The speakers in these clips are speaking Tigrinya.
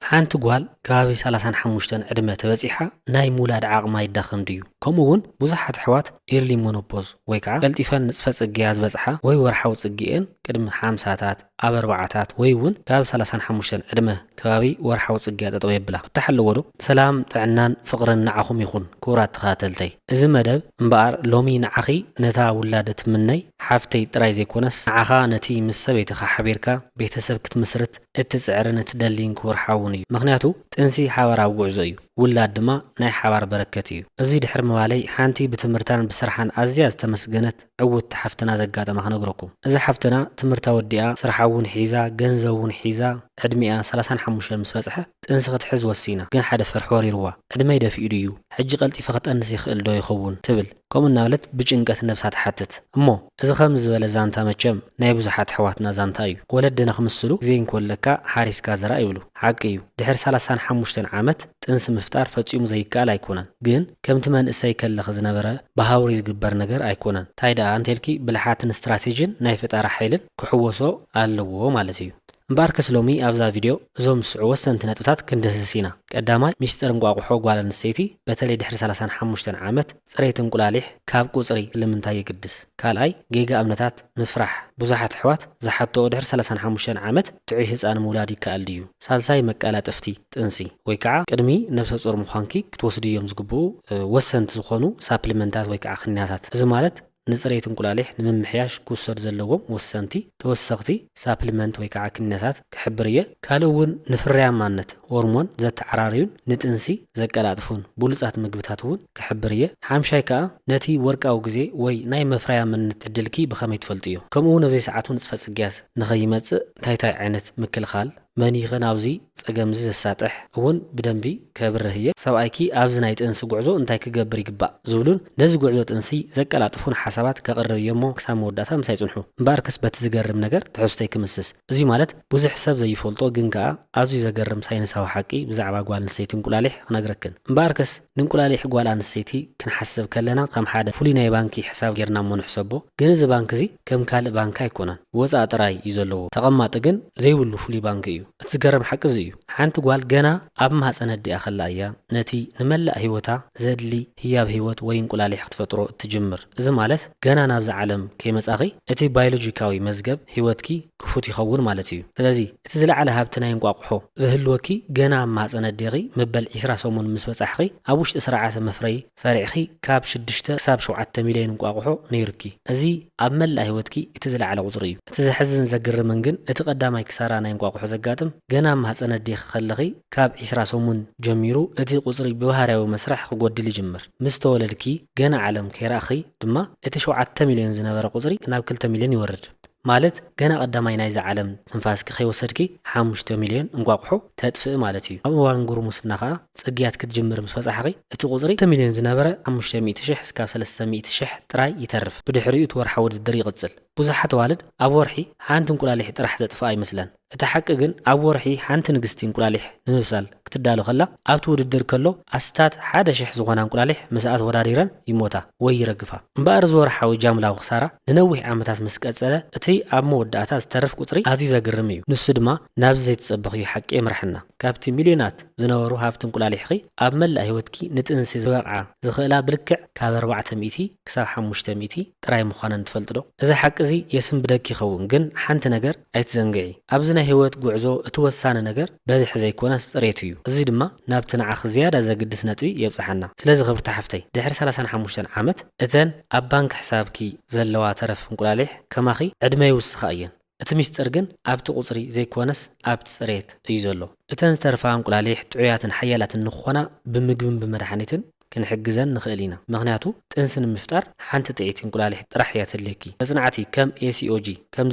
ሓንቲ ጓል ከባቢ ሰላሳን ሓሙሽተን ዕድመ ተበጺሓ ናይ ምውላድ ዓቕማ ይዳኸም ድዩ? ከምኡ እውን ብዙሓት ኣሕዋት ኤርሊ ሞኖፖዝ ወይ ከዓ ቀልጢፈን ንጽፈ ጽግያ ዝበጽሓ ወይ ወርሓዊ ጽግኤን ቅድሚ ሓምሳታት ኣብ ኣርባዓታት ወይ እውን ካብ ሰላሳን ሓሙሽተን ዕድመ ከባቢ ወርሓዊ ጽግያ ጠጠው የብላ። ፍታሕ ኣለዎ ዶ? ሰላም፣ ጥዕናን ፍቕርን ንዓኹም ይኹን ክቡራት ተኸታተልተይ። እዚ መደብ እምበኣር ሎሚ ንዓኺ ነታ ውላድ እትምነይ ሓፍተይ ጥራይ ዘይኮነስ ንዓኻ ነቲ ምስ ሰበይትኻ ሓቢርካ ቤተሰብ ክትምስርት እትጽዕርን እትደልይን ክቡር ሓውን እዩ። ምኽንያቱ ጥንሲ ሓባራዊ ጉዕዞ እዩ። ውላድ ድማ ናይ ሓባር በረከት እዩ። እዚ ድሕሪ ምባለይ ሓንቲ ብትምህርታን ብስርሓን ኣዝያ ዝተመስገነት ዕውት ሓፍትና ዘጋጠማ ክነግረኩም። እዛ ሓፍትና ትምህርታ ወዲኣ ስርሓ እውን ሒዛ ገንዘብ እውን ሒዛ ዕድሚኣ ሰላሳን ሓሙሽተን ምስ በጽሐ ጥንሲ ክትሕዝ ወሲና። ግን ሓደ ፍርሒ ወሪርዋ። ዕድመይ ደፊኡ ድዩ? ሕጂ ቀልጢፈ ክጠንስ ይኽእል ዶ ይኸውን? ትብል። ከምኡ እናበለት ብጭንቀት ነብሳ ትሓትት። እሞ እዚ ከም ዝበለ ዛንታ መቸም ናይ ብዙሓት ኣሕዋትና ዛንታ እዩ። ወለድና ክምስሉ ግዜ እንኮለካ ሓሪስካ ዝራእ ይብሉ። ሓቂ እዩ። ድሕሪ ሰላሳን ሓሙሽተን ዓመት ጥንሲ ምፍጣር ፈጺሙ ዘይከኣል ኣይኮነን። ግን ከምቲ መንእሰይ ከለኺ ዝነበረ ብሃውሪ ዝግበር ነገር ኣይኮነን። እንታይ ደኣ እንተልኪ ብልሓትን ስትራቴጂን ናይ ፈጠራ ሓይልን ክሕወሶ ኣለዎ ማለት እዩ። እምበኣርከስ ሎሚ ኣብዛ ቪድዮ እዞም ዝስዑ ወሰንቲ ነጥብታት ክንድህስስ ኢና። ቀዳማይ፣ ሚስጥር እንቋቑሖ ጓል ኣንስተይቲ በተለይ ድሕሪ ሰላሳን ሓሙሽተን ዓመት ጽሬት እንቁላሊሕ ካብ ቁጽሪ ስለምንታይ የግድስ? ካልኣይ፣ ጌጋ እምነታት ምፍራሕ። ብዙሓት ኣሕዋት ዝሓትኦ ድሕሪ ሰላሳን ሓሙሽተን ዓመት ጥዑይ ህጻን ምውላድ ይከኣል ድዩ? ሳልሳይ፣ መቀላጠፍቲ ጥንሲ ወይ ከዓ ቅድሚ ነብሰ ጹር ምዃንኪ ክትወስድዮም ዝግብኡ፣ እ፣ ወሰንቲ ዝኾኑ ሳፕሊመንታት ወይ ከዓ ክንያታት። እዚ ማለት ንጽሬት እንቁላሊሕ ንምምሕያሽ ክውሰዱ ዘለዎም ወሰንቲ ተወሰኽቲ ሳፕሊመንት ወይ ከዓ ክንያታት ክሕብር እየ። ካልእ እውን ንፍርያማነት ሆርሞን ዘተዓራርዩን ንጥንሲ ዘቀላጥፉን ብሉጻት ምግብታት እውን ክሕብር እየ። ሓምሻይ ከዓ ነቲ ወርቃዊ ግዜ ወይ ናይ መፍረያምነት ዕድልኪ ብኸመይ ትፈልጥዮ? ከምኡ እውን ኣብ ዘይሰዓቱ ንጽፈ ጽግያት ንኸይመጽእ እንታይ እንታይ ዓይነት ምክልኻል መኒኸ ናብዚ ጸገም እዚ ዘሳጥሕ እውን ብደንቢ ከብርህ እየ። ሰብኣይኪ ኣብዚ ናይ ጥንሲ ጉዕዞ እንታይ ክገብር ይግባእ ዝብሉን ነዚ ጉዕዞ ጥንሲ ዘቀላጥፉን ሓሳባት ከቕርብ እየ እሞ ክሳብ መወዳእታ ምሳይ ጽንሑ። እምበኣርከስ በቲ ዝገርም ነገር ትሕዝቶይ ክምስስ። እዚ ማለት ብዙሕ ሰብ ዘይፈልጦ ግን ከኣ ኣዝዩ ዘገርም ሳይንሳዊ ሓቂ ብዛዕባ ጓል ኣንስተይቲ እንቁላሊሕ ክነግረክን። እምበኣርከስ ንእንቁላሊሕ ጓል ኣንስተይቲ ክንሓስብ ከለና ከም ሓደ ፍሉይ ናይ ባንኪ ሕሳብ ጌርና እሞ ንሕሰቦ። ግን እዚ ባንክ እዚ ከም ካልእ ባንክ ኣይኮነን። ወጻኢ ጥራይ እዩ ዘለዎ። ተቐማጢ ግን ዘይብሉ ፍሉይ ባንክ እዩ። እቲ ዝገርም ሓቂ እዚ እዩ። ሓንቲ ጓል ገና ኣብ ማህጸን ኣዲኣ ከላ እያ ነቲ ንመላእ ህይወታ ዘድሊ ህያብ ህይወት ወይ እንቁላሊሕ ክትፈጥሮ እትጅምር። እዚ ማለት ገና ናብዚ ዓለም ከይመጻኺ እቲ ባዮሎጂካዊ መዝገብ ህይወትኪ ክፉት ይኸውን ማለት እዩ። ስለዚ እቲ ዝለዓለ ሃብቲ ናይ እንቋቑሖ ዝህልወኪ ገና ኣብ ማህጸን ኣዴኺ መበል ዒስራ ሰሙን ምስ በጻሕኺ ኣብ ውሽጢ ስርዓተ መፍረዪ ሰሪዕኺ ካብ ሽዱሽተ ክሳብ ሸውዓተ ሚልዮን እንቋቑሖ ነይሩኪ። እዚ ኣብ መላእ ህይወትኪ እቲ ዝለዓለ ቁጽሪ እዩ። እቲ ዘሕዝን ዘግርምን ግን እቲ ቀዳማይ ክሳራ ናይ እንቋቑሖ ዘጋጥም ገና ኣብ ማህጸን ኣዴኺ ከለኺ ካብ ዒስራ ሰሙን ጀሚሩ እቲ ቁጽሪ ብባህርያዊ መስርሕ ክጎድል ይጅምር። ምስ ተወለድኪ ገና ዓለም ከይረኣኺ ድማ እቲ ሸውዓተ ሚልዮን ዝነበረ ቁጽሪ ናብ ክልተ ሚልዮን ይወርድ። ማለት ገና ቀዳማይ ናይዛ ዓለም ትንፋስኪ ከይወሰድኪ ሓሙሽተ ሚልዮን እንቋቑሖ ተጥፍኢ ማለት እዩ። ኣብ እዋን ጉርሙስና ከኣ ጽግያት ክትጅምር ምስ በጻሕኺ እቲ ቁጽሪ ክልተ ሚልዮን ዝነበረ ሓሙሽተ ሚእቲ ሽሕ እስካብ ሰለስተ ሚእቲ ሽሕ ጥራይ ይተርፍ። ብድሕሪኡ እቲ ወርሓዊ ውድድር ይቕጽል። ብዙሓት ኣዋልድ ኣብ ወርሒ ሓንቲ እንቁላሊሕ ጥራሕ ዘጥፍኣ ይመስለን። እቲ ሓቂ ግን ኣብ ወርሒ ሓንቲ ንግስቲ እንቁላሊሕ ንምብሳል ክትዳሎ ከላ ኣብቲ ውድድር ከሎ ኣስታት ሓደ ሽሕ ዝኾና እንቁላሊሕ ምስኣ ተወዳዲረን ይሞታ ወይ ይረግፋ። እምበኣር እዚ ወርሓዊ ጃምላዊ ክሳራ ንነዊሕ ዓመታት ምስ ቀጸለ እቲ ኣብ መወዳእታ ዝተርፍ ቁጽሪ ኣዝዩ ዘግርም እዩ። ንሱ ድማ ናብዚ ዘይተጸበኽዮ ሓቂ የምርሓና። ካብቲ ሚልዮናት ዝነበሩ ሃብቲ እንቁላሊሕኺ ኣብ መላእ ህይወትኪ ንጥንሲ ዝበቕዓ ዝኽእላ ብልክዕ ካብ ኣርባዕተ ሚእቲ ክሳብ ሓሙሽተ ሚእቲ ጥራይ ምዃነን ትፈልጢ ዶ? እዚ ሓቂ እዚ የስንብደኪ ይኸውን፣ ግን ሓንቲ ነገር ኣይትዘንግዒ። ኣብዚ ናይ ህይወት ጉዕዞ እቲ ወሳኒ ነገር በዝሒ ዘይኮነስ ጽሬቱ እዩ። እዚ ድማ ናብቲ ንዓኺ ዝያዳ ዘግድስ ነጥቢ የብጽሓና። ስለዚ ክብርቲ ሓፍተይ፣ ድሕሪ ሰላሳን ሓሙሽተን ዓመት እተን ኣብ ባንክ ሕሳብኪ ዘለዋ ተረፍ እንቁላሊሕ ከማኺ ዕድመ ይውስኻ እየን። እቲ ሚስጥር ግን ኣብቲ ቁጽሪ ዘይኮነስ ኣብቲ ጽሬት እዩ ዘሎ። እተን ዝተርፋ እንቁላሊሕ ጥዑያትን ሓያላትን ንኽኾና ብምግብን ብመድሓኒትን ክንሕግዘን ንኽእል ኢና። ምኽንያቱ ጥንሲ ንምፍጣር ሓንቲ ጥዕይቲ እንቁላሊሕ ጥራሕ እያ ተድልየኪ። መጽናዕቲ ከም ኤ ሲ ኦ ጂ ከም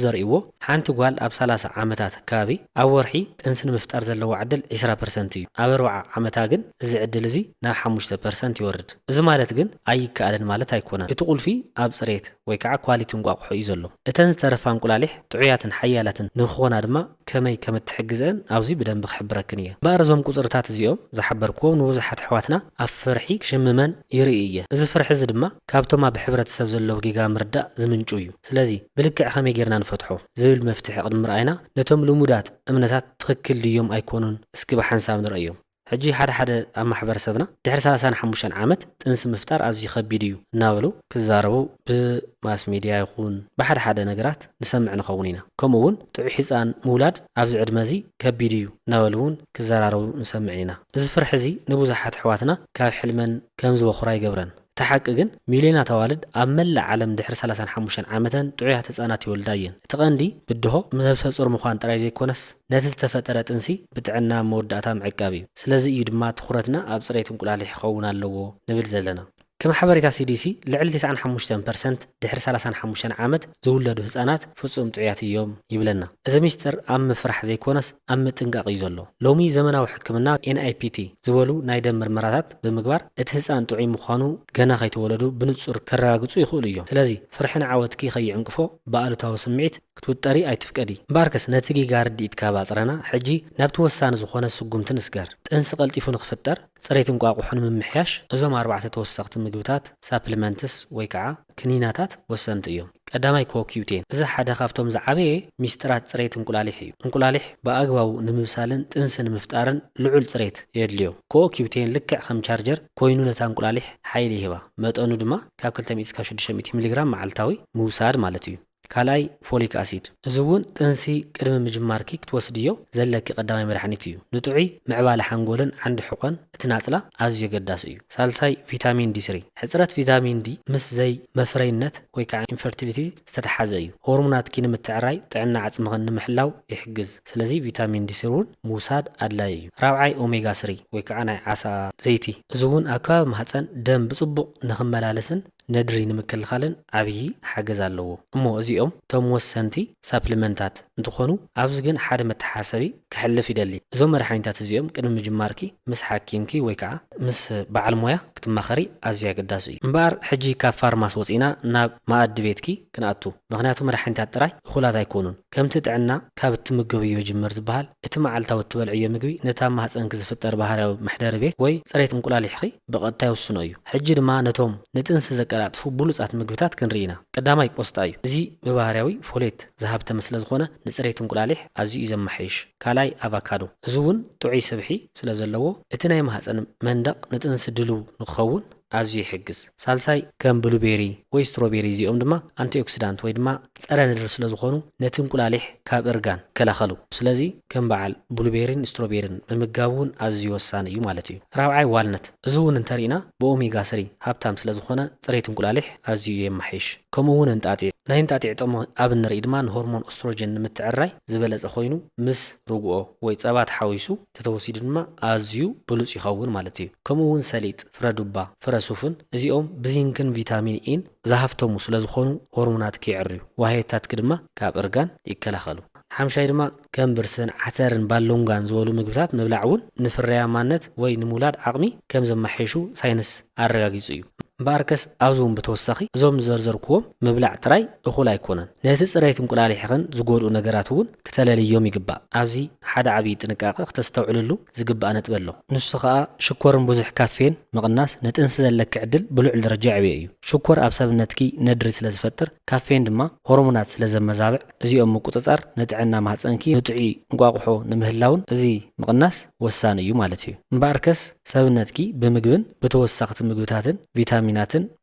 ዘርእይዎ ሓንቲ ጓል ኣብ ሰላሳ ዓመታት ኣከባቢ ኣብ ወርሒ ጥንሲ ንምፍጣር ዘለዋ ዕድል ዒስራ ፐርሰንት እዩ። ኣብ ኣርብዓ ዓመታ ግን እዚ ዕድል እዚ ናብ ሓሙሽተ ፐርሰንት ይወርድ። እዚ ማለት ግን ኣይከኣልን ማለት ኣይኮነን። እቲ ቁልፊ ኣብ ጽሬት ወይ ከዓ ኳሊቲ እንቋቑሖ እዩ ዘሎ። እተን ዝተረፋ እንቁላሊሕ ጥዑያትን ሓያላትን ንኽኾና ድማ ከመይ ከም እትሕግዘን ኣብዚ ብደንቢ ክሕብረክን እየ። እምበኣር እዞም ቁጽርታት እዚኦም ዝሓበርክዎም ንብዙሓት ኣሕዋትና ኣብ ፍርሒ ክሽምመን ይርኢ እየ። እዚ ፍርሒ እዚ ድማ ካብቶም ኣብ ሕብረተሰብ ዘለዉ ጌጋ ምርዳእ ዝምንጩ እዩ። ስለዚ ብልክዕ ከመይ ጌርና ንፈትሖ ዝብል መፍትሒ ቅድሚ ምርኣይና ነቶም ልሙዳት እምነታት ትኽክል ድዮም ኣይኮኑን እስኪ ብሓንሳብ ንርእዮም። ሕጂ ሓደ ሓደ ኣብ ማሕበረሰብና ድሕሪ ሰላሳን ሓሙሽተን ዓመት ጥንሲ ምፍጣር ኣዝዩ ከቢድ እዩ እናበሉ ክዛረቡ ብማስ ሚድያ ይኹን ብሓደ ሓደ ነገራት ንሰምዕ ንኸውን ኢና። ከምኡ እውን ጥዑይ ህፃን ምውላድ ኣብዚ ዕድመ እዚ ከቢድ እዩ እናበሉ እውን ክዘራረቡ ንሰምዕ ኢና። እዚ ፍርሒ እዚ ንብዙሓት ኣሕዋትና ካብ ሕልመን ከም ዝወኽራ ይገብረን። እቲ ሓቂ ግን ሚልዮናት ኣዋልድ ኣብ መላእ ዓለም ድሕሪ ሰላሳን ሓሙሽተን ዓመተን ጥዑያት ህፃናት ይወልዳ እየን። እቲ ቀንዲ ብድሆ ነብሰ ፁር ምዃን ጥራይ ዘይኮነስ ነቲ ዝተፈጠረ ጥንሲ ብጥዕና መወዳእታ ምዕቃብ እዩ። ስለዚ እዩ ድማ ትኹረትና ኣብ ፅሬት እንቁላሊሕ ክኸውን ኣለዎ ንብል ዘለና። ከም ሓበሬታ ሲዲሲ ልዕሊ ተስዓን ሓሙሽተን ፐርሰንት ድሕሪ ሰላሳን ሓሙሽተን ዓመት ዝውለዱ ህፃናት ፍጹም ጥዑያት እዮም ይብለና። እቲ ሚስጥር ኣብ ምፍራሕ ዘይኮነስ ኣብ ምጥንቃቕ እዩ ዘሎ። ሎሚ ዘመናዊ ሕክምና ኤንኣይፒቲ ዝበሉ ናይ ደም ምርመራታት ብምግባር እቲ ህፃን ጥዑይ ምዃኑ ገና ከይተወለዱ ብንጹር ከረጋግጹ ይኽእሉ እዮም። ስለዚ ፍርሕን ዓወትኪ ከይዕንቅፎ ብኣሉታዊ ስምዒት ክትውጠሪ ኣይትፍቀዲ። እምበኣርከስ ነቲ ጌጋ ርድኢት ካብ ኣጽረና ሕጂ ናብቲ ወሳኒ ዝኾነ ስጉምቲ ንስገር። ጥንሲ ቀልጢፉ ንኽፍጠር ጽሬት እንቋቑሖ ንምምሕያሽ እዞም ኣርባዕተ ተወሰኽቲ ምግብታት ሳፕሊመንትስ ወይ ከዓ ክኒናታት ወሰንቲ እዮም። ቀዳማይ ኮ ኪው ቴን። እዚ ሓደ ካብቶም ዝዓበየ ሚስጥራት ጽሬት እንቁላሊሕ እዩ። እንቁላሊሕ ብኣግባቡ ንምብሳልን ጥንሲ ንምፍጣርን ልዑል ጽሬት የድልዮ። ኮ ኪው ቴን ልክዕ ከም ቻርጀር ኮይኑ ነታ እንቁላሊሕ ሓይሊ ይህባ። መጠኑ ድማ ካብ ክልተ ሚእቲ እስካብ ሽዱሽተ ሚእቲ ሚሊግራም መዓልታዊ ምውሳድ ማለት እዩ። ካልኣይ ፎሊክ ኣሲድ። እዚ እውን ጥንሲ ቅድሚ ምጅማርኪ ክትወስድዮ ዘለኪ ቀዳማይ መድሓኒት እዩ። ንጥዑይ ምዕባለ ሓንጎልን ዓንዲ ሕቖን እቲ ናጽላ ኣዝዩ ኣገዳሲ እዩ። ሳልሳይ ቪታሚን ዲ ስሪ። ሕጽረት ቪታሚን ዲ ምስ ዘይ መፍረይነት ወይ ከዓ ኢንፈርቲሊቲ ዝተተሓዘ እዩ። ሆርሞናትኪ ንምትዕራይ ጥዕና ዓጽምኽን ንምሕላው ይሕግዝ። ስለዚ ቪታሚን ዲ ስሪ እውን ምውሳድ ኣድላይ እዩ። ራብዓይ ኦሜጋ ስሪ ወይ ከዓ ናይ ዓሳ ዘይቲ። እዚ እውን ኣብ ከባቢ ማህፀን ደም ብጽቡቕ ንኽመላለስን ነድሪ ንምክልኻልን ዓብዪ ሓገዝ ኣለዎ። እሞ እዚኦም እቶም ወሰንቲ ሳፕሊመንታት እንትኾኑ ኣብዚ ግን ሓደ መተሓሳሰቢ ክሕልፍ ይደሊ። እዞም መድሓኒታት እዚኦም ቅድሚ ምጅማርኪ ምስ ሓኪምኪ ወይ ከዓ ምስ በዓል ሞያ ክትማኸሪ ኣዝዩ ኣገዳሲ እዩ። እምበኣር ሕጂ ካብ ፋርማሲ ወፂና ናብ መኣዲ ቤትኪ ክንኣቱ። ምኽንያቱ መድሓኒታት ጥራይ እኹላት ኣይኮኑን። ከምቲ ጥዕና ካብ እትምገብዮ ይጅምር ዝበሃል እቲ መዓልታዊ እትበልዕዮ ምግቢ ነታ ኣብ ማህፀንኪ ዝፍጠር ባህርያዊ መሕደሪ ቤት ወይ ፅሬት እንቁላሊሕኺ ብቐጥታ ይውስኖ እዩ። ሕጂ ድማ ነቶም ንጥንሲ ዘቀላጥፉ ብሉጻት ምግብታት ክንርኢ ኢና። ቀዳማይ ቆስጣ እዩ። እዚ ብባህርያዊ ፎሌት ዝሃብተመ ስለ ዝኾነ ንፅሬት እንቁላሊሕ ኣዝዩ እዩ ዘማሓይሽ። ካልኣይ ኣቫካዶ። እዚ እውን ጥዑይ ስብሒ ስለ ዘለዎ እቲ ናይ ማህፀን መንደቕ ንጥንሲ ድሉው ንክኸውን ኣዝዩ ይሕግዝ። ሳልሳይ ከም ብሉቤሪ ወይ ስትሮቤሪ እዚኦም ድማ ኣንቲኦክሲዳንት ወይ ድማ ጸረ ንድሪ ስለ ዝኾኑ ነቲ እንቁላሊሕ ካብ እርጋን ይከላኸሉ። ስለዚ ከም በዓል ብሉቤሪን ስትሮቤሪን ምምጋብ እውን ኣዝዩ ወሳኒ እዩ ማለት እዩ። ራብዓይ ዋልነት። እዚ እውን እንተሪእና ብኦሜጋ ስሪ ሃብታም ስለ ዝኾነ ጽሬት እንቁላሊሕ ኣዝዩ የማሕይሽ። ከምኡ እውን እንጣጢዕ። ናይ እንጣጢዕ ጥቕሚ ኣብ እንርኢ ድማ ንሆርሞን ኦስትሮጅን ንምትዕራይ ዝበለጸ ኮይኑ ምስ ርግኦ ወይ ጸባ ተሓዊሱ ተተወሲዱ ድማ ኣዝዩ ብሉጽ ይኸውን ማለት እዩ። ከምኡ እውን ሰሊጥ፣ ፍረ ዱባ፣ ፍረ ሱፍን እዚኦም ብዚንክን ቪታሚን ኢን ዝሃፍተሙ ስለ ዝኾኑ ሆርሞናትኪ የዕርዩ፣ ዋህዮታትኪ ድማ ካብ እርጋን ይከላኸሉ። ሓምሻይ ድማ ከም ብርስን፣ ዓተርን ባሎንጋን ዝበሉ ምግብታት ምብላዕ እውን ንፍርያማነት ወይ ንምውላድ ዓቕሚ ከም ዘማሕይሹ ሳይንስ ኣረጋጊጹ እዩ። እምበኣርከስ ኣብዚ እውን ብተወሳኺ እዞም ዝዘርዘርክዎም ምብላዕ ጥራይ እኹል ኣይኮነን። ነቲ ጽሬት እንቁላሊሕኽን ዝጎድኡ ነገራት እውን ክተለልዮም ይግባእ። ኣብዚ ሓደ ዓብዪ ጥንቃቐ ክተስተውዕልሉ ዝግባእ ነጥቢ ኣሎ። ንሱ ኸኣ ሽኮርን ብዙሕ ካፌን ምቕናስ ንጥንሲ ዘለኪ ዕድል ብልዑል ደረጃ የዕብዮ እዩ። ሽኮር ኣብ ሰብነትኪ ነድሪ ስለ ዝፈጥር፣ ካፌን ድማ ሆርሞናት ስለ ዘመዛብዕ፣ እዚኦም ምቁጽጻር ንጥዕና ማህጸንኪ ንጥዑይ እንቋቑሖ ንምህላውን እዚ ምቕናስ ወሳኒ እዩ ማለት እዩ። እምበኣርከስ ሰብነትኪ ብምግብን ብተወሰኽቲ ምግብታትን ቪታሚናትን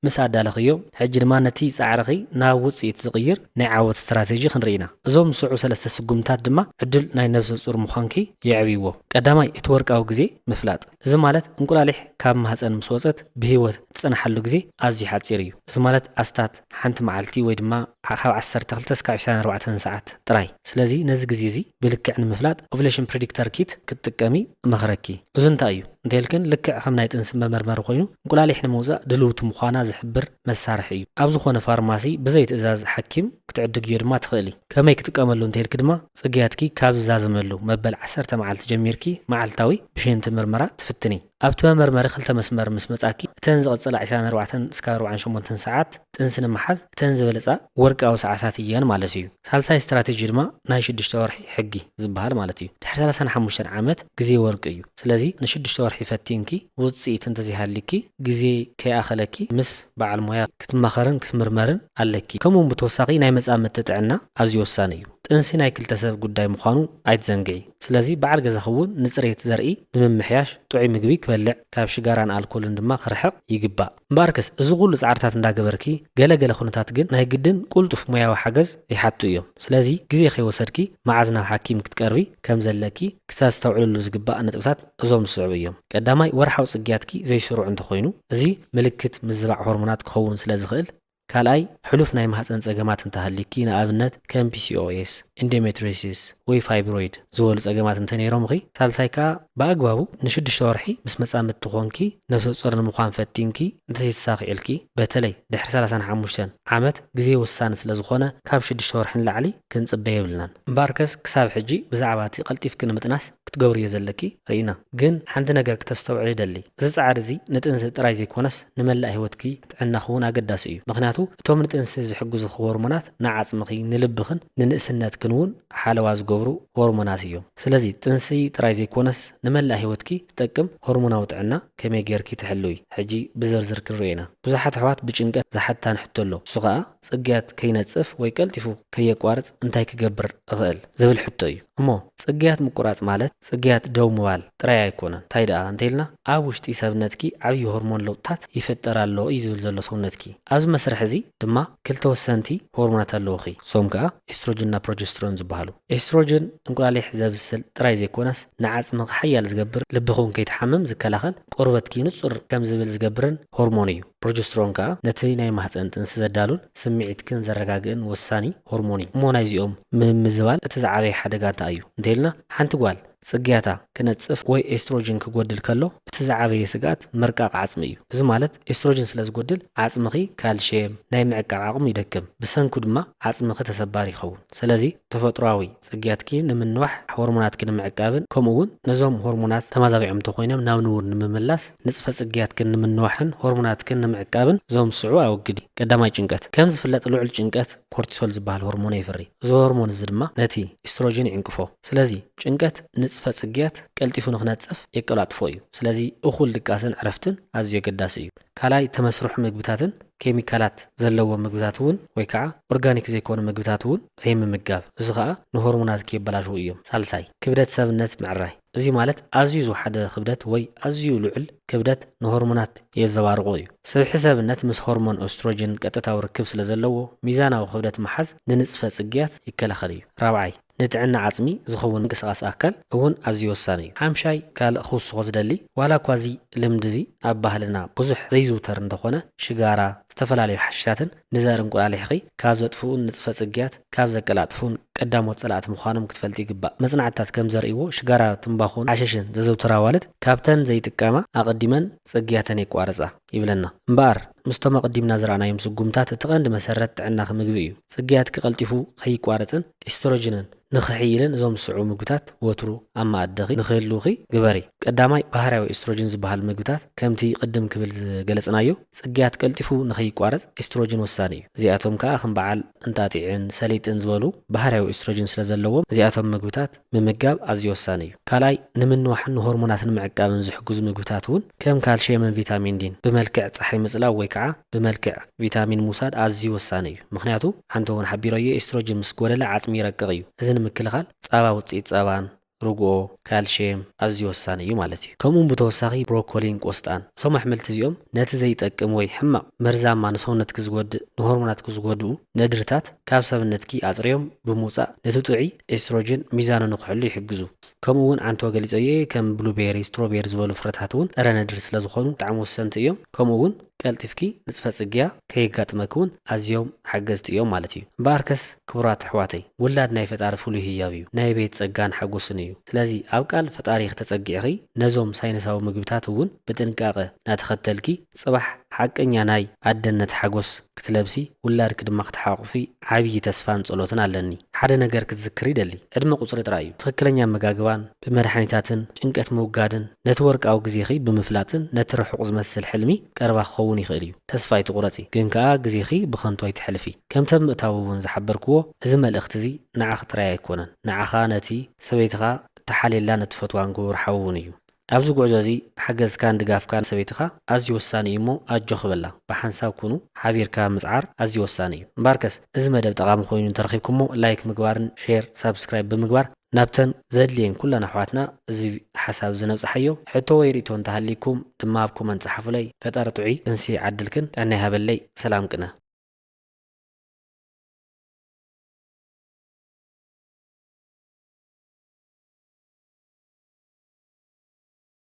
ምስ ኣዳለኽዮ፣ ሕጂ ድማ ነቲ ጻዕርኺ ናብ ውጽኢት ዝቕይር ናይ ዓወት ስትራቴጂ ክንርኢ ኢና። እዞም ዝስዕቡ ሰለስተ ስጉምታት ድማ ዕድል ናይ ነብሰ ጹር ምዃንኪ የዕብይዎ። ቀዳማይ፣ እቲ ወርቃዊ ግዜ ምፍላጥ። እዚ ማለት እንቁላሊሕ ካብ ማህጸን ምስ ወጸት ብህይወት ትጸንሓሉ ግዜ ኣዝዩ ሓጺር እዩ። እዚ ማለት ኣስታት ሓንቲ መዓልቲ ወይ ድማ ዓ-፣ ካብ ዓሰርተ ክልተ እስካብ ዕስራን ኣርባዕተን ሰዓት ጥራይ። ስለዚ ነዚ ግዜ እዚ ብልክዕ ንምፍላጥ ኦቭሌሽን ፕሪዲክተር ኪት ክትጥቀሚ እመኽረኪ። እዚ እንታይ እዩ እንተልክን፣ ልክዕ ከም ናይ ጥንሲ መመርመሪ ኮይኑ እንቁላሊሕ ንምውጻእ ድልውቲ ምዃና ዝሕብር መሳርሒ እዩ። ኣብ ዝኾነ ፋርማሲ ብዘይ ትእዛዝ ሓኪም ክትዕድግዮ ድማ ትኽእሊ። ከመይ ክጥቀመሉ እንተልኪ ድማ ጽግያትኪ ካብ ዝዛዘመሉ መበል ዓሰርተ መዓልቲ ጀሚርኪ መዓልታዊ ብሽንቲ ምርመራ ትፍትኒ። ኣብቲ መመርመሪ ክልተ መስመር ምስ መጻኪ፣ እተን ዝቕጽላ ዕስራን ኣርባዕተን እስካብ ኣርባዓን ሸሞንተን ሰዓት ጥንሲ ንምሓዝ እተን ዝበለጻ ወርቃዊ ሰዓታት እየን ማለት እዩ። ሳልሳይ ስትራቴጂ ድማ ናይ ሽዱሽተ ወርሒ ሕጊ ዝበሃል ማለት እዩ። ድሕሪ ሰላሳን ሓሙሽተን ዓመት ግዜ ወርቂ እዩ። ስለዚ ንሽዱሽተ ወርሒ ፈቲንኪ ውጽኢት እንተዘይሃሊኪ፣ ግዜ ከይኣኸለኪ ምስ በዓል ሞያ ክትማኸርን ክትምርመርን ኣለኪ። ከምኡ እውን ብተወሳኺ ናይ መጻምድቲ ጥዕና ኣዝዩ ወሳኒ እዩ። ጥንሲ ናይ ክልተ ሰብ ጉዳይ ምዃኑ ኣይትዘንግዒ። ስለዚ በዓል ገዛኺ እውን ንጽሬት ዘርኢ ብምምሕያሽ ጥዑይ ምግቢ ክበልዕ፣ ካብ ሽጋራን ኣልኮልን ድማ ክርሕቕ ይግባእ። እምበኣርከስ እዚ ኩሉ ጻዕርታት እንዳገበርኪ፣ ገለ ገለ ኩነታት ግን ናይ ግድን ቁልጡፍ ሞያዊ ሓገዝ ይሓቱ እዮም። ስለዚ ግዜ ከይወሰድኪ መዓዝ ናብ ሓኪም ክትቀርቢ ከም ዘለኪ ክተስተውዕልሉ ዝግባእ ነጥብታት እዞም ዝስዕቡ እዮም። ቀዳማይ፣ ወርሓዊ ጽግያትኪ ዘይስሩዕ እንተኾይኑ፣ እዚ ምልክት ምዝባዕ ሆርሞናት ክኸውን ስለ ዝኽእል፣ ካልኣይ፣ ሕሉፍ ናይ ማህፀን ጸገማት እንተሃልዩኪ፣ ንኣብነት ከም ፒ ሲ ኦ ኤስ፣ ኢንዶሜትሪሲስ ወይ ፋይብሮይድ ዝበሉ ጸገማት እንተነይሮምኺ፣ ሳልሳይ ከኣ ብኣግባቡ ንሽዱሽተ ወርሒ ምስ መጻምድቲ ኮንኪ ነብሰ ጹር ንምዃን ፈቲንኪ እንተዘይተሳኺዕልኪ፣ በተለይ ድሕሪ ሰላሳን ሓሙሽተን ዓመት ግዜ ወሳኒ ስለ ዝኾነ፣ ካብ ሽዱሽተ ወርሒ ንላዕሊ ክንጽበ የብልናን። እምበኣርከስ ክሳብ ሕጂ ብዛዕባ እቲ ቀልጢፍኪ ንምጥናስ ክትገብርዮ ዘለኪ ርኢና። ግን ሓንቲ ነገር ክተስተውዕሊ ይደሊ። እዚ ጻዕሪ እዚ ንጥንሲ ጥራይ ዘይኮነስ ንመላእ ህይወትኪ ጥዕናኺ እውን ኣገዳሲ እዩ። ምኽንያቱ እቶም ንጥንሲ ዝሕግዙኺ ሆርሞናት ንዓጽምኺ፣ ንልብኽን ንንእስነትክን እውን ሓለዋ ዝገብሩ ሆርሞናት እዮም። ስለዚ ጥንሲ ጥራይ ዘይኮነስ ንመላእ ህይወትኪ ዝጠቅም ሆርሞናዊ ጥዕና ከመይ ጌርኪ ትሕልዊ ሕጂ ብዝርዝር ክንሪኦ ኢና። ብዙሓት ኣሕዋት ብጭንቀት ዝሓታን ሕቶ ኣሎ። እሱ ኸኣ ጽግያት ከይነጽፍ ወይ ቀልጢፉ ከየቋርጽ እንታይ ክገብር እኽእል ዝብል ሕቶ እዩ። እሞ ጽግያት ምቁራጽ ማለት ጽግያት ደው ምባል ጥራይ ኣይኮነን። እንታይ ደኣ እንተኢልና፣ ኣብ ውሽጢ ሰብነትኪ ዓብዪ ሆርሞን ለውጥታት ይፍጠር ኣሎ እዩ ዝብል ዘሎ ሰውነትኪ። ኣብዚ መስርሕ እዚ ድማ ክልተ ወሰንቲ ሆርሞናት ኣለዉኺ። እሶም ከኣ ኤስትሮጅንና ፕሮጀስትሮን ዝበሃሉ። ኤስትሮጅን እንቁላሊሕ ዘብስል ጥራይ ዘይኮነስ ንዓጽምኺ ሓያል ዝገብር፣ ልብኺ እውን ከይትሓምም ዝከላኸል፣ ቆርበትኪ ንጹር ከም ዝብል ዝገብርን ሆርሞን እዩ። ፕሮጀስትሮን ከኣ ነቲ ናይ ማህጸን ጥንሲ ዘዳሉን ስምዒትክን ዘረጋግእን ወሳኒ ሆርሞን እዩ። እሞ ናይዚኦም ምምዝባል እቲ ዝዓበየ ሓደጋ እንታይ እዩ እንተኢልና፣ ሓንቲ ጓል ጽግያታ ክነጽፍ ወይ ኤስትሮጅን ክጎድል ከሎ፣ እቲ ዝዓበየ ስግኣት ምርቃቕ ዓጽሚ እዩ። እዚ ማለት ኤስትሮጅን ስለ ዝጎድል ዓጽምኺ ካልሽየም ናይ ምዕቃብ ዓቕሙ ይደክም፣ ብሰንኩ ድማ ዓጽምኺ ተሰባሪ ይኸውን። ስለዚ ተፈጥሮኣዊ ጽግያትኪ ንምንዋሕ፣ ሆርሞናትኪ ንምዕቃብን ከምኡ እውን ነዞም ሆርሞናት ተማዛቢዖም እንተኾይኖም ናብ ንቡር ንምምላስ፣ ንጽፈ ጽግያትኪ ንምንዋሕን ሆርሞናትኪ ንምዕቃብን እዞም ዝስዕቡ ኣወግዲ። ቀዳማይ፣ ጭንቀት። ከም ዝፍለጥ ልዑል ጭንቀት ኮርቲሶል ዝበሃል ሆርሞን የፍሪ። እዚ ሆርሞን እዚ ድማ ነቲ ኤስትሮጅን ይዕንቅፎ። ስለዚ ጭንቀት ንጽፈ ጽግያት ቀልጢፉ ንኽነጽፍ የቀላጥፎ እዩ። ስለዚ እኹል ድቃስን ዕረፍትን ኣዝዩ ኣገዳሲ እዩ። ካልኣይ፣ ተመስርሑ ምግብታትን ኬሚካላት ዘለዎም ምግብታት እውን ወይ ከዓ ኦርጋኒክ ዘይኮኑ ምግብታት እውን ዘይምምጋብ። እዚ ከዓ ንሆርሞናትኪ የበላሽዉ እዮም። ሳልሳይ፣ ክብደት ሰብነት ምዕራይ። እዚ ማለት ኣዝዩ ዝወሓደ ክብደት ወይ ኣዝዩ ልዑል ክብደት ንሆርሞናት የዘባርቖ እዩ። ስብሒ ሰብነት ምስ ሆርሞን ኦስትሮጅን ቀጥታዊ ርክብ ስለ ዘለዎ፣ ሚዛናዊ ክብደት ምሓዝ ንንጽፈ ጽግያት ይከላኸል እዩ። ራብዓይ፣ ንጥዕና ዓጽሚ ዝኸውን ምንቅስቓስ ኣካል እውን ኣዝዩ ወሳኒ እዩ። ሓምሻይ፣ ካልእ ክውስኾ ዝደሊ፣ ዋላ እኳ እዚ ልምዲ እዚ ኣብ ባህልና ብዙሕ ዘይዝውተር እንተኾነ፣ ሽጋራ፣ ዝተፈላለዩ ሓሽሻትን ንዘር እንቁላሊሕኺ ካብ ዘጥፍኡን ንጽፈ ጽግያት ካብ ዘቀላጥፉን ቀዳሞት ጸላእቲ ምዃኖም ክትፈልጢ ይግባእ። መጽናዕትታት ከም ዘርእይዎ፣ ሽጋራ፣ ትምባኾን ሓሽሽን ዘዘውትራ ኣዋልድ ካብተን ዘይጥቀማ ኣቐዲመን ጽግያተን የቋርጻ ይብለና። እምበኣር፣ ምስቶም ኣቐዲምና ዝረኣናዮም ስጉምታት እቲ ቀንዲ መሰረት ጥዕናኺ ምግቢ እዩ። ጽግያትኪ ቀልጢፉ ከይቋረጽን ኤስትሮጅንን ንኽሕይልን እዞም ዝስዕቡ ምግብታት ወትሩ ኣብ መኣድኺ ንኽህልዉኺ ግበሪ። ቀዳማይ፣ ባህርያዊ ኤስትሮጅን ዝበሃል ምግብታት፣ ከምቲ ቅድም ክብል ዝገለጽናዮ፣ ጽግያት ቀልጢፉ ንኸይቋረጽ ኤስትሮጅን ወሳኒ እዩ። እዚኣቶም ከኣ ከም በዓል እንጣጢዕን ሰሊጥን ዝበሉ ባህርያዊ ኤስትሮጅን ስለ ዘለዎም፣ እዚኣቶም ምግብታት ምምጋብ ኣዝዩ ወሳኒ እዩ። ካልኣይ፣ ንምንዋሕን ንሆርሞናት ንምዕቃብን ዝሕግዙ ምግብታት እውን ከም ካልሽየምን ቪታሚን ዲን ብመልክዕ ጸሓይ ምጽላው ወይ ከዓ ብመልክዕ ቪታሚን ምውሳድ ኣዝዩ ወሳኒ እዩ። ምኽንያቱ፣ ኣንተ እውን ሓቢረዮ፣ ኤስትሮጅን ምስ ጎደለ ዓጽሚ ይረቅቕ እዩ። እዚ ንምክልኻል ጸባ፣ ውጽኢት ጸባን፣ ርግኦ፣ ካልሽየም ኣዝዩ ወሳኒ እዩ ማለት እዩ። ከምኡ እውን ብተወሳኺ ብሮኮሊን ቆስጣን፣ እዞም ኣሕምልቲ እዚኦም ነቲ ዘይጠቅም ወይ ሕማቕ፣ መርዛማ፣ ንሰውነትኪ ዝጎድእ፣ ንሆርሞናትኪ ዝጎድኡ ነድርታት ካብ ሰብነትኪ ኣጽርዮም ብምውጻእ፣ ነቲ ጥዑይ ኤስትሮጅን ሚዛኑ ንኽሕሉ ይሕግዙ። ከምኡ እውን ኣንተ ገሊጸዮ እየ፣ ከም ብሉቤሪ፣ ስትሮቤሪ ዝበሉ ፍረታት እውን ጸረ ነድሪ ስለ ዝኾኑ ብጣዕሚ ወሰንቲ እዮም። ከምኡ እውን ቀልጢፍኪ ንጽፈ ጽግያ ከየጋጥመኪ እውን ኣዝዮም ሓገዝቲ እዮም ማለት እዩ። እምበኣርከስ ክቡራት ኣሕዋተይ፣ ውላድ ናይ ፈጣሪ ፍሉይ ህያብ እዩ፣ ናይ ቤት ጸጋን ሓጎስን እዩ። ስለዚ ኣብ ቃል ፈጣሪ ክተጸግዕኺ ነዞም ሳይንሳዊ ምግብታት እውን ብጥንቃቐ እናተኸተልኪ ጽባሕ ሓቀኛ ናይ ኣደነት ሓጎስ ክትለብሲ፣ ውላድኪ ድማ ክትሓቑፊ ዓብዪ ተስፋን ጸሎትን ኣለኒ። ሓደ ነገር ክትዝክሪ ይደሊ። ዕድመ ቁጽሪ ጥራይ እዩ። ትኽክለኛ ኣመጋግባን ብመድሓኒታትን ጭንቀት ምውጋድን ነቲ ወርቃዊ ግዜኺ ብምፍላጥን ነቲ ርሑቕ ዝመስል ሕልሚ ቀረባ ክኸውን ይኽእል እዩ። ተስፋ ኣይትቑረጺ፣ ግን ከኣ ግዜኺ ብኸንቱ ኣይትሕልፊ። ከምቲ ኣብ ምእታው እውን ዝሓበርክዎ፣ እዚ መልእኽቲ እዚ ንዓኺ ጥራይ ኣይኮነን። ንዓኻ፣ ነቲ ሰበይትኻ እትሓልየላን እትፈትዋን ክቡር ሓው እውን እዩ። ኣብዚ ጉዕዞ እዚ ሓገዝካን ድጋፍካን ሰበይትኻ ኣዝዩ ወሳኒ እዩ እሞ ኣጆኺ በላ። ብሓንሳብ ኩኑ፣ ሓቢርካ ምጽዓር ኣዝዩ ወሳኒ እዩ። እምበኣርከስ እዚ መደብ ጠቓሚ ኮይኑ እንተረኺብኩሞ ላይክ ምግባርን ሼር፣ ሳብስክራይብ ብምግባር ናብተን ዘድልየን ኩለን ኣሕዋትና እዚ ሓሳብ እዚ ነብጽሓዮ። ሕቶ ወይ ርእይቶ እንተሃልይኩም ድማ ኣብ ኮመንት ጸሓፉለይ። ፈጣሪ ጥዑይ ጥንሲ ይዓድልክን ጥዕና ይሃበለይ። ሰላም ቅነ።